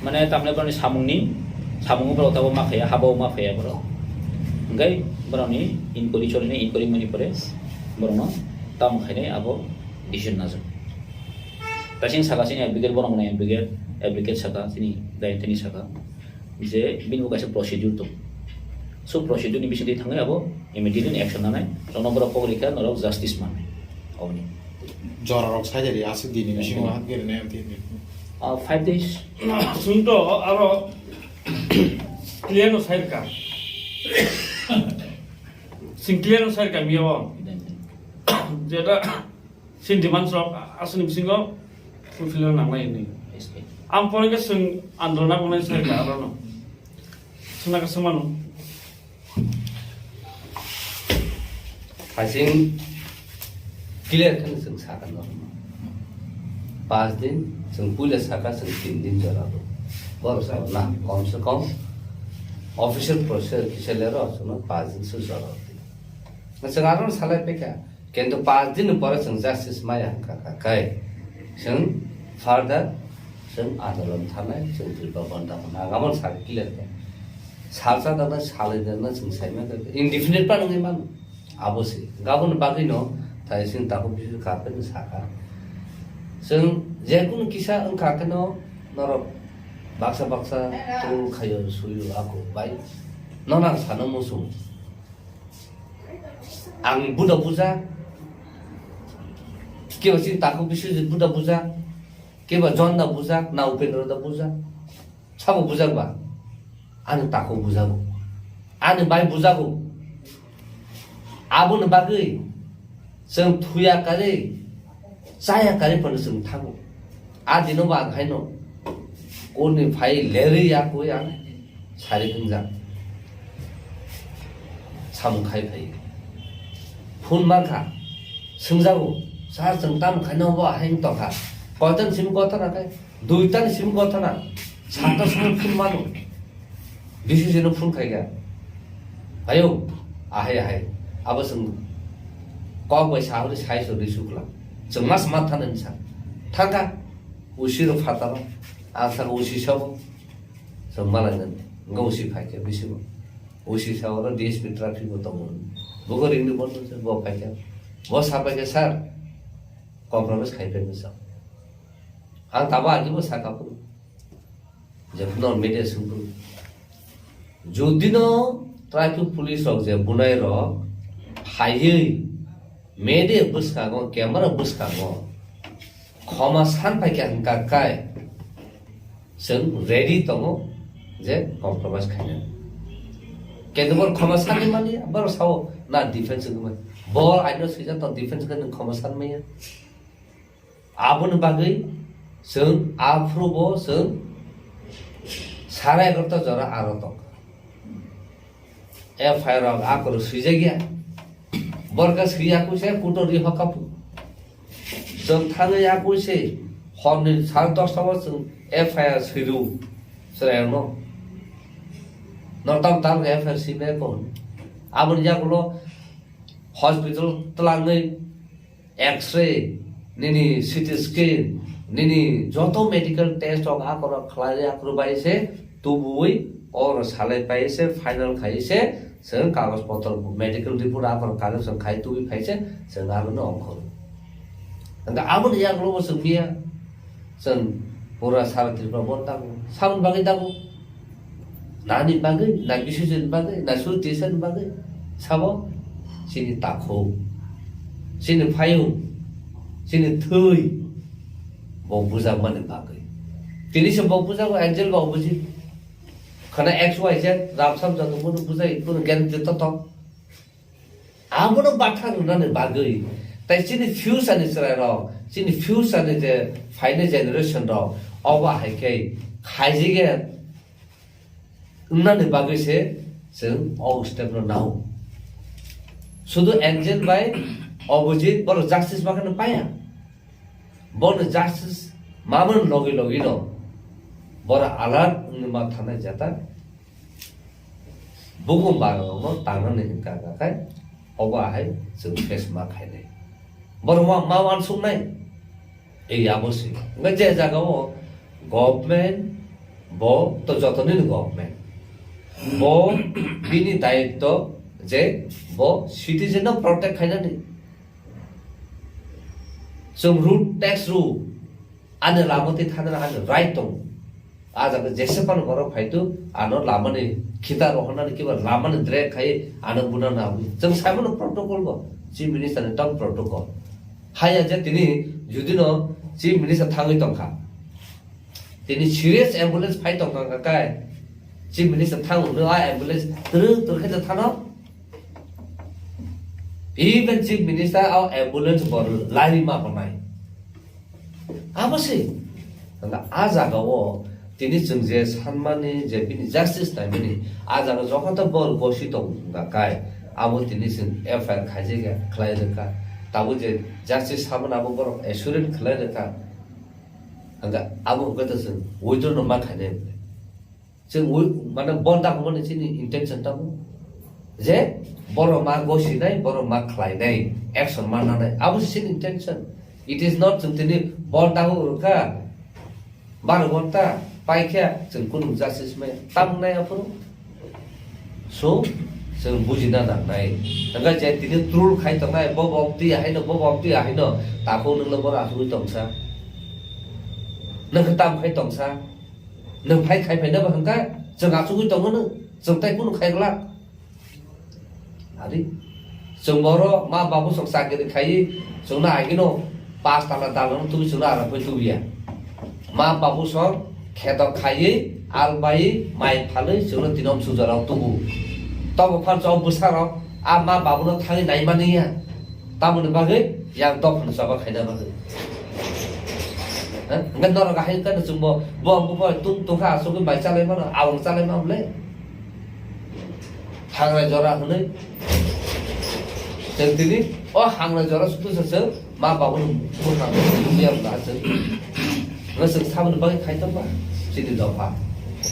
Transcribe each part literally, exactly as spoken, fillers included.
Mane tamni borokni samungni, samungo borok tabuk ma phaiya, habao ma phaiya borok. Hwnkhe borokni inquiry cholinai, inquiry mani pore borokno tamo khainai abo decision najak. Kaising saka chini advocate, borok mwnai advocate, advocate saka chini Dayantini saka je bini bo kaisa procedure tong. So procedure ni bisingtwi thangwi abo immediately action nanai, norok borok kok rikha, norok justice mannai. Oboni. Jorarok saidari aswk dini bisingo. Right. Hat gerinai amtwi. Ah, five days. Chwng to aro clear no sai rwkha. Chwng clear no sai rwkha miya o. Jeta chini demands rok aswkni bisingo fulfill nangnai hinwi. Yes, sir. Ang pore khe chwng andolon nangmani sai rwkha aro no. Chwngna khe swmano. Hasing clear khe chwng sakha no. Panch din, chwng puila sakha chwng tin din jora do. Boro sa na, kom se kom official procedure kisa lero chwngno panch din se jora do. Chwng aro salai pekha, kintu panch din ni pore chwng justice maya hwnkha kha kai. Chwng further chwng andolon thanai, chwng Tripura bandh thanai. Ang abo sa clear khe. Salsa dakna, salai dakna chwng saimano khe indefinite pa nungwi mano. Abo se. Gabon bagwi no thai chwng takhuk bisu kha khe sakha. Chwng jekunu kisa wngkha khe no norok baksa baksa tol khayo suyo ako bai. Nono ang sano muchung. Ang buda bujak. Kebo chini takhuk bisu buda bujak. Kebo John da bujak, na Upendra da bujak. Sabo bujak ba? Ani takhuk bujago. Ani bai bujago. Aboni bagwi chwng thuya karwi, chaya karwi phano chwng thango. A dino bo ang haino court ni phai lerwi ya koi ang sari hwnjak. Samung khai phai. Phone mankha, swngjago, "Sir, chwng tamo khaino bo ahai wng tongkha." Koitan simi kothana khai? Duitan simi kothana. Sakta simi phone mano. D C C no phone khaikha. Ayo, ahai, ahai. Abo chwng kok bai sahori sai so risukla. Chwng mas ma thana ni sa. Thangkha. Usi ro phataro. Ang saka usi sabo. Chwng malai nani. Nga usi phaikha bisi bo. Usi sabo ro D S P traffic bo tongo. Buko ringni bondo se bo phaikha. Bo sa phaikha, "Sir, compromise khai phaikha sa." Ang tabo agi bo saka phuru. Jephuru media sungkru. Jodi no traffic police rok je bunai rok phaiwi media bwskango, camera bwskango khoma san phaikha hwnkha kai chwng ready tongo je compromise khainani. Kintu bor khoma sanwi mani, bor sao na defense wngwi mani. Bor aino swijak to defense khe nwng khoma san manya. Aboni bagwi chwng aphuru bo chwng sare egarota jora aro tongkha. F I R rok akhoro swijak ya. Borka swi ya kwi se kuto ri hoka pu. Chwng thangwi ya kwi se horni sare dosta o chwng F I R swiru chwraino. Nortam tal F I R swi be ko. Aboni yagulo hospital twlangwi X-ray, nini C T scan, nini joto medical test rok akorok khlai akorok bai se tubui oro salai pai se final khai se chwng kagoj potro medical report akorok kagoj chwng khai tubui phai se chwng aro no ongkhor. Hwnkhe aboni yagulo bo chwng miya chwng pura sara Tripura bo dago, saboni bagwi dago. Nani bagwi, na bisijwkni bagwi, na suri tisani bagwi, sabo chini takhuk, chini phayung, chini thwi, bo bujakmani bagwi. Tini se bo bujago Angel ba Abhijit. Khana X Y Z, Ramsam joto bono bujai, bono guarantee to to. Abono batha rwnani bagwi, tai chini future ni chwrai rok, chini future ni je phainai generation rok, obo hai khe khaijige wngnani bagwi se chwng o step no nao. Sudu Angel bai Abhijit borok justice ma kheno paya. Bono justice mamani logi logi no borok alert wngwi ma thanai jeta. Bukhum barokno tangnani hwnkha kha khai, obo ahai chwng face ma khainai. Borok ma, ma uansuknai. Ei abo se. Hwnkhe je jagao government Bo to jotoni ni government. Bo bini daitto je bo citizen no protect khainani. Chwng road tax rw, ani lama twi thangna ani right tongo. A jaga jese phano borok phaitu ano lamani khita rohornani kiba lamani drag khai ano buna nangwi. Chwng saimano protocol bo, Chief Minister ni tang protocol. Haya je tini judino Chief Minister thangwi tongkha. Tini serious ambulance phai tongkha kai. Chief Minister thang hwnwi a ambulance twrwk twrwk khe thano. Even Chief Minister a ambulance bo lari ma hwnai. Abo se. Hwnba a jaga o tini chwng je sanmani je bini justice naimani a jaga jokha to bor gosi tongkha kai. Abo tini chwng F I R khaijak ya khlai rwkha. Tabuk je justice samani abo borok assurance khlai rwkha. Hwnka abo hwnka to chwng withdraw no ma khainai hwnle. Chwng wi-, mane bon da hwnmani chini intention tamo. Je borok ma gosinai, borok ma khlainai, action ma nanai. Abo se chini intention. It is not chwng tini bon da hwnka. Baro ghonta paikha chwng kunu justice maya. Tamnai aphuru. So, chwng bujina nangnai. Hwnka je tini troll khai tongnai, bo bo twi ahaino, bo bo twi ahaino, takhuk nwngno bono asugwi tongsa. Nwng khe tam khai tongsa. Nwng phai khai phaina bo hwnka, chwng asugwi tongo nwng, chwng tai kunu khai glak. Ari, chwng boro ma babu sok chakri khai, chwngno agino pas tala dalano tubi chwngno aram khai tubiya. Ma babu song kheto khaiwi, al baiwi, mai phalwi chwngno tinom sujorao tubu. Tobo phan chong bwsarok a ma babuno thangwi naimani ya. Tamoni bagwi yang dophano choba khaina bagwi. Ha? Hwnkhe norok ahai khe chwngbo bo, bo, bo tung tungkha aswkwi mai chalai mano, awang chalai mano le. Hangra jora hwnwi. Chwng tini o hangra jora sutu sa chwng ma babuni buphang buya bla chwng. Nga chwng saboni bagwi khai tongma chini dopha.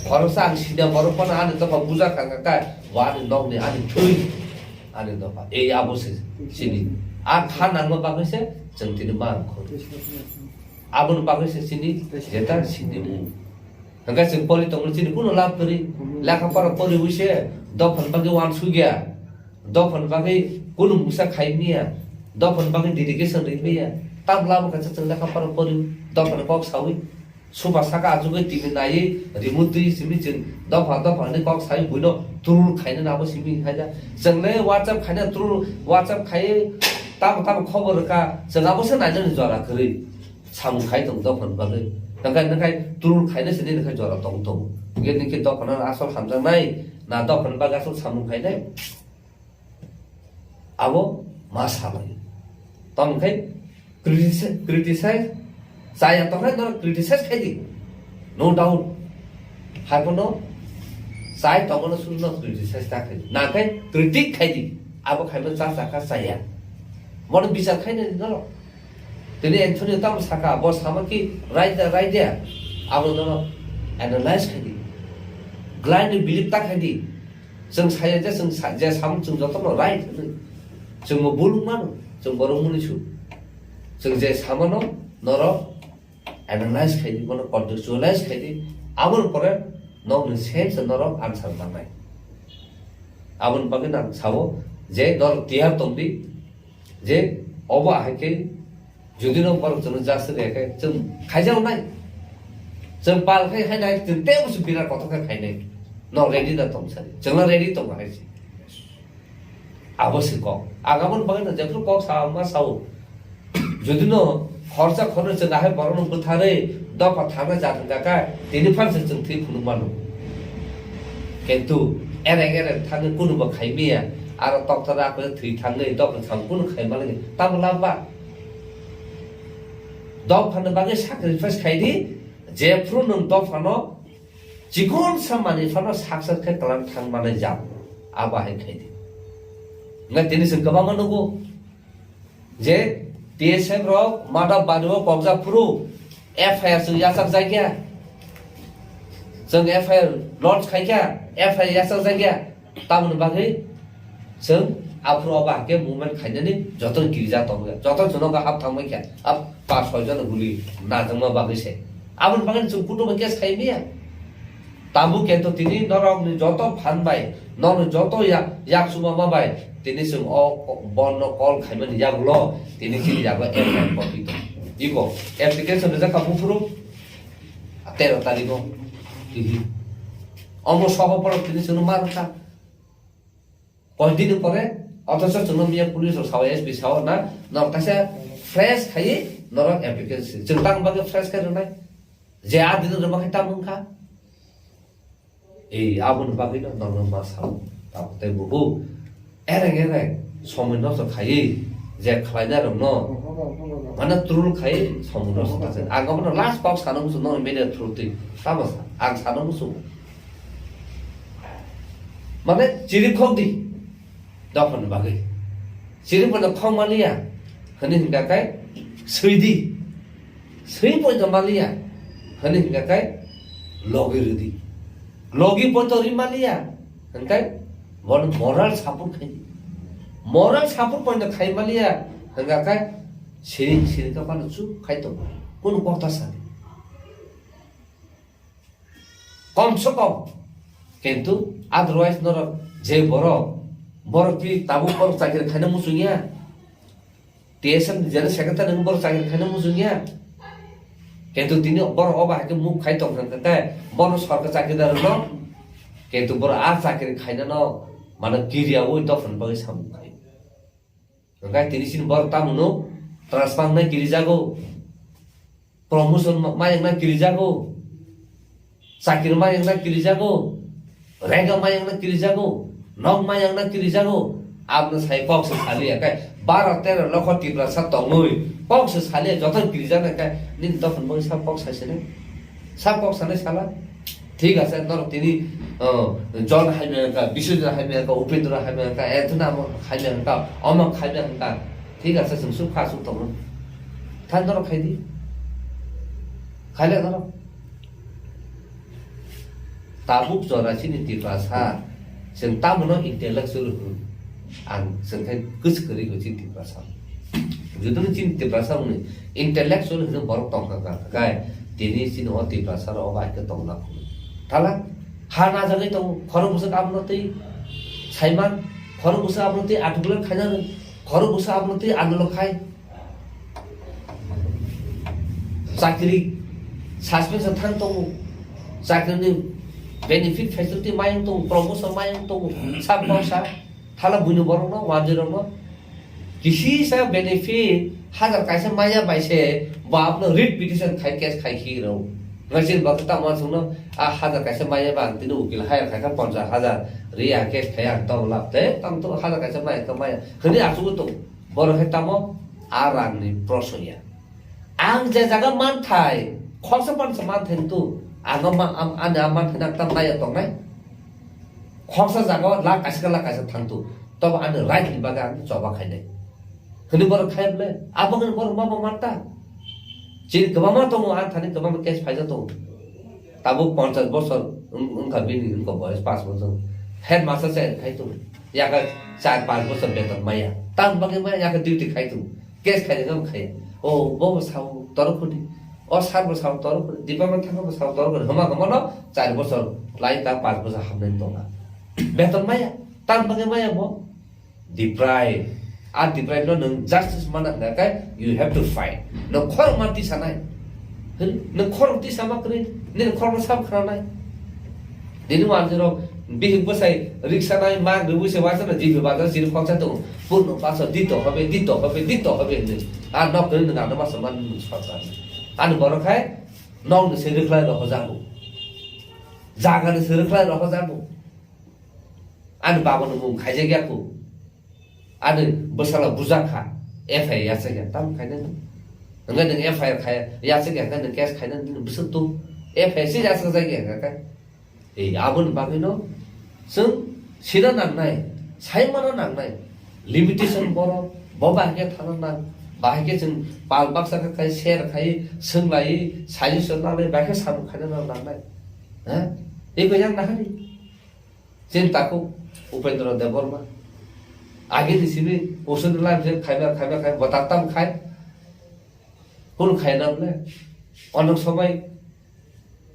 Khoroksa ang sida borok phano ani dopha buja kha kha kha bo ani nokni ani thwi ani dopha. Ei abo se chini. A kha nangma bagwi se chwng tini ma ang khoro. Aboni bagwi se chini jeta sidi mung. Hwnkhe chwng pori tongmani chini kunu lab kwrwi. Lekha pora poriwi se dophani bagwi uansukya. Dophani bagwi kunu mungsa khai miya. Dophani bagwi dedication rwi miya. Tabla bo kaisa chwng lekha pora poriwi dophani kok sawi. Suba saka achugwi T V naiwi remote twi simi chwng dopha dopha hwnwi kok sawi buino troll khaina nabo simi haida. Chwng le WhatsApp khaina troll WhatsApp khai tamo tamo khobor rwkha. Chwng abo se nainani jora kwrwi. Samung khai tong dophani bagwi. Nangkhe, nangkhe troll khaina se nini khai jora tong tong. Nge nini khe dophano asol hamjaknai, na dophani bagwi asol samung khainai? Abo ma salai. Tamo khai criticize, criticize, chaya tongkhe no criticize khai di. No doubt. Hai bono chai tongmano suno criticize ta khai di. Na khai critic khai di. Abo khai bo cha cha kha chaya. Bono bichar khai nai norok. Tini Anthony tamo saka, bo sama ki right da, right da. Abo no analyze khai di. Blindly believe ta khai di. Chwng saya je, chwng sa-, je samung chwng jotono right hwnwi. Chwngbo bul wng mano, chwng borok muni su. Chwng je samano norok analyze khai di, bono contextualize khai di. Aboni pore nokni sense norok answer manai. Aboni bagwi nang sao je norok tiyar tong di, je obo ahai khe jodi no borok chwngno justice rwya khe chwng khaijak nai. Chwng pal khai hai nai, chwng tei busu birat kotor khe khainai. No ready da tong sari. Chwngno ready tong hai se. Abo se kok. Ang aboni bagwi no jephru kok sa ma sao. Jodi no khorsa khornwi chwng ahai borokno bwtharwi dopha thangna ja thang kha, tini phan se chwng thwi phunuk mano. Kintu ereng ereng thangwi kunubo khai miya, aro tokthar akhe thwi thangwi dopha thang kunu khai manwi tamo lab ba? Dophani bagwi sacrifice khai di, jephru nwng dophano chikon sa manwi phano success khe kwlang thang manai jam, abo hai khai di. Nga tini chwng kwbangma nugo. Je T S F rok Madhav Badu o kokjak phuru F I R chwng yachak jakya. Chwng F I R lodge khaikha, F I R yachak jakya. Tamoni bagwi chwng aphuru obo hakhe movement khainani joto girja tongkha. Joto jono hap thangbaikha. Ap pas soi jona guli najakma bagwi se. Aboni bagwi chwng kutuba case khaimaya. Tabuk kento tini norokni joto phan bai, norokni joto ya-, yak suma ma bai, tini chwng o, o, bono call khaimani yagulo, tini chini yago F I R copy tong. Ibo application rijak kha buphuru tero tarikho. Tini. Omo sobo borok tini chwngno ma rwkha. Koi din pore, othocho chwngno miya police rok sao, S P sao na, norok kaisa fresh khaiwi norok application. Chwng tang bagwi fresh khai rwnai. Je a din rwma khai tamo wngkha. Ei, aboni bagwino norokno ma sao. Tamo tei bubu. Ereng ereng somoi nosto khaiwi je khlainai rokno. Mane troll khai somoi nosto ta. Ang abono last kok sana muchung no media through twi. Tamo sa, ang sana muchung. Mane chiri khok di. Dophani bagwi. Chiri poito khok maliya. Hwnwi hwnkha khe swi di. Swi poito maliya. Hwnwi hwnkha khe logi rw di. Logi poito ri maliya. Hwnkhe bono moral support khai di. Moral support poito khai maliya. Hwnkha khe siring siring khe phano chuk khai tongo. Kunu kotha sa di. Kom se kom. Kintu otherwise norok je borok, borok twi tabuk borok chakri khaina muchungya. T S F ni general secretary wng borok chakri khaina muchungya. Kintu tini borok obo hai khe move khai tong kha khe bono sorkar chakri da rwno. Kintu borok a chakri khaina no mano kiriyaui dophani bagwi samung khai. Hwnkhe tini chini borok tamo no transfer wngnai kirijago, promotion ma-, ma wngnai kirijago, chakri ma wngnai kirijago, rega ma wngnai kirijago, nok ma wngnai kirijago. Aboni sai kok se saliya khe baro tero lokho Tiprasa tongwi kok se saliya joto kirijaknai khe nini dophani bagwi sa kok sai sini. Sa kok sanai sala. Thik ase, norok tini, oh, John hai maya wngkha, Biswajit hai maya wngkha, Upendra hai maya wngkha, Anthony amo hai maya wngkha, omo hai maya wngkha. Thik ase, chwng suk kha suk tongo. Thang norok khai di. Khai le norok. Tabuk jora chini Tiprasa. Chwng tamo no intellectual hwn. Ang chwng khai kwchwk kwrwi kho chini Tiprasa. Juduni chini Tiprasa wngni intellectual hwnwi borok tongkha kha, kha, tini chini o Tiprasa rok obo hai khe tongna phuru. Thala ha najagwi tongo, khorok bwswk abono twi saiman, khorok bwswk abono twi articulate khaina rw, khorok bwswk abono twi andolon khai. Chakri suspension thang tongo, chakrini benefit facility mayung tongo, promotion mayung tongo, sab kok sa thala buino borokno, wanjwi rokno. Kisi sa benefit hajar kaisa maya bai se bo abono writ petition khai case khai khi rw. Ngasir bakta tamo sungno a hajar kaisa maya ba ang tini ukil hire khai kha ponchas hajar ri a case khai ang tamo lab te tamo to hajar kaisa maya kha maya hwnwi achugwi tong. Borok hai tamo a rangni prosoya. Ang je jaga manthai khoksa pansa manthai tu ang ma-, am-, ani a manthai nak tam naya tongnai. Khoksa jaga o lakh kaisa lakh kaisa thang tu. Tobo ani right ni bagwi ang choba khainai. Hwnwi borok khai bwle. Abo hwnwi borok ma bo manta. Chini kwbangma tongo, ang thani kwbangma case phaijak tongo. Tabuk ponchas bosor wng-, wngkha bini wngkha boyes, panch bosor. Headmaster se khai tongo. Yakha char panch bosor beton maya. Tam bagwi maya yakha duty khai tongo. Case khai tongo khai. O bo bo sao torok khudi. O sar bo sao torok khudi. Department thangma bo sao torok khudi. Hwma hwma no char bosor lai ta panch bosor hamnai tonga. Beton maya. Tam bagwi maya bo. Deprive. A deprive no nwng justice mana hwnkha khe you have to fight. Nwng khorokma tisanai. Hwn, nwng khorok tisa ma kwrwi, nini khorokno sabo khwnanai. Nini wanjwi rok bihik bwsai riksa nai ma rwui se waisa na jibi bazar siri khoksa tongo. Purno paso dito hobe, dito hobe, dito hobe hwnwi. A nok kwrwi nwng ano masa man nwng sorkar. Ani borok hai nokni se rwkhlai rohojago. Jagani se rwkhlai rohojago. Ani babano mung khaijak ya kho. Ani bwsala bujak kha. F I R yachak ya, tam khaina. Hwnkhe nwng F I R khai, yachak ya, hwnkhe nwng case khaina, nwng bwswk tu. F I R se yachak jak ya, hwnkhe. Ei, aboni bagwino chwng sina nangnai, saimano nangnai. Limitation boro, bo bahai khe thana nang, bahai khe chwng pal baksa khe khai, share khai, swng lai, suggestion nangnai, bahai khe samung khaina nangnai. Ha? Eko yang nahari. Chini takhuk Upendra Debbarma. Agini simi usuni line se khaiba, khaiba, khaiba, botak tam khai. Kunu khaina bole. Onok somoi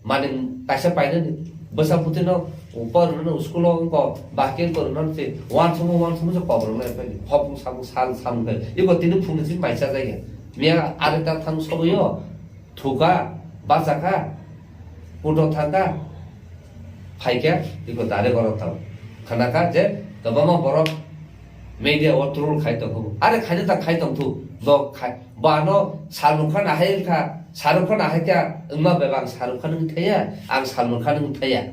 mani kaisa painani. Bwsa bwtwi no porno no school o wngkha, bahai khe porno no se wansukma wansukma se kok rwna phai. Hopung sapung sal samung phai. Iko tini phung ni simi bai cha jaya. Miya are ta thang sobo yo. Thuka, bachaka, kuto thangka, phaikha, iko dare gorok tang. Khanaka je kwbangma borok media o troll khai tongkho. Are khaina ta khai tongthu. Bo khai, bo ano Salman Khan ahai kha, Shahrukh Khan ahai kha, wngma bebak ang Shahrukh Khan wng thaya, ang Salman Khan wng thaya.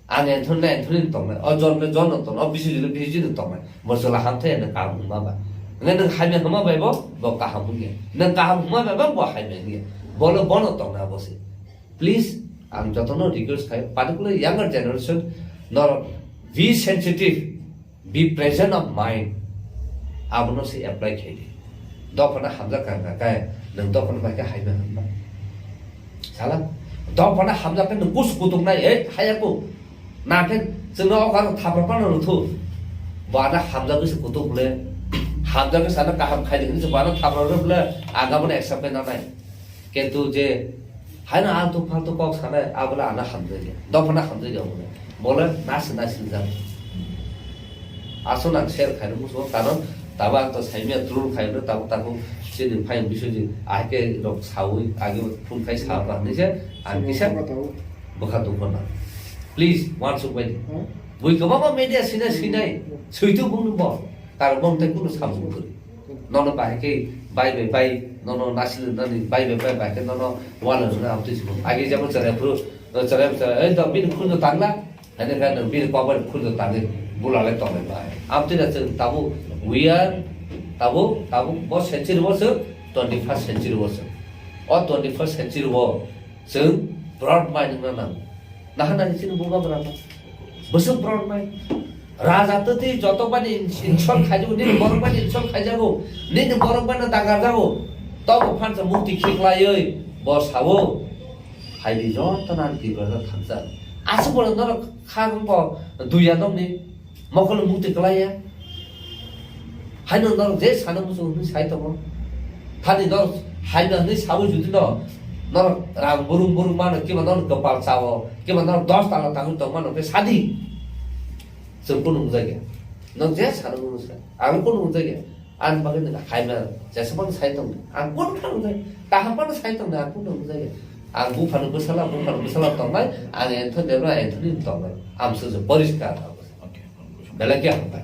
Ang Anthony le Anthony no tongnai, o John le John no tongnai, o Biswajit le Biswajit no tongnai. Bo chwla hamthai ya nwng kaham hwnma ba. Hwnwi nwng hamya hwnma bai bo, bo kaham wngya. Nwng kaham hwnma bai bo, bo hamya wngya. Bo le bono tongnai abo se. Please, ang jotono request khai, particularly younger generation, norok be sensitive, be present of mind. Abono se apply khai di. Dophano hamjak kha hwnka khe, nwng dophano bai khe hamya hwnma. Sala, dophano hamjak khe nwng kus kutung nai, ei, haya ku. Na khe chwngno o karo thapra phano rwthu. Bo ano hamjagwi se kutung le. Hamjagwi sana kaham khai di hwnwi se bo ano thapra rw le, ang abono accept khai nanai. Kintu je haino altu faltu kok sanai, abola ano hamjakya. Dophano hamjakya obo. Bole nasi nasi jak. Aswk ang share khaino muchungo, karon tabo ang to saimya troll khaino, tabo takhuk chini phai Biswajit ahai khe rok saui age phone khai sa ba hinwi se ang kisa bwkha dukho na. Please, wansuk bai di. Bui kwbangma media sinai sinai, switu bungni bo, karon bong tei kunu samung kwrwi. Nono bahai khe bai bai bai, nono nasil nani bai bai bai, bai khe nono wala rwna amtwi simo. Age jemon chwrai phuru, chwrai, chwrai, ei to bini phuru tangla. Hene khe nwng bini kok bai phuru tangwi bula le tongnai bai. Amtwi na chwng tabuk, we are tabuk, tabuk bo century bo chwng twenty first century bo chwng. O twenty first century bo chwng broad mind wngna nango. Naha nani chini bubagra no. Bwswk borok nai. Raja twtwi joto bani insult khaijago, nini borok bani insult khaijago, nini borok bani dagarjago. Tobo phansa mukti khiklaiwi bo sao, "Phaidi joto nang Tiprasa thansa." Aswk borok norok kha wngkho duya nokni mokol mukti kwlaiya. Haino norok je sana muchung hwnwi sai tongo. Thani norok haino hwnwi saui judi no, norok rang burung burung mano, kiba norok kwpal chao, kiba norok dos tala tangwi tong mano, khe sadi. Chwng kunu wngjak ya. Norok je sana muchung sai. Ang kunu wngjak ya. Ani bagwi nwng haino jesabang sai tong. Ang kunu kha wngjak ya. Kaham phano sai tong, ang kunu wngjak ya. Ang buphano bwsala, buphano bwsala tongnai, ang Anthony Debra, Anthony tongnai. Amswk se poriskar. Okay. Belai khe hambai.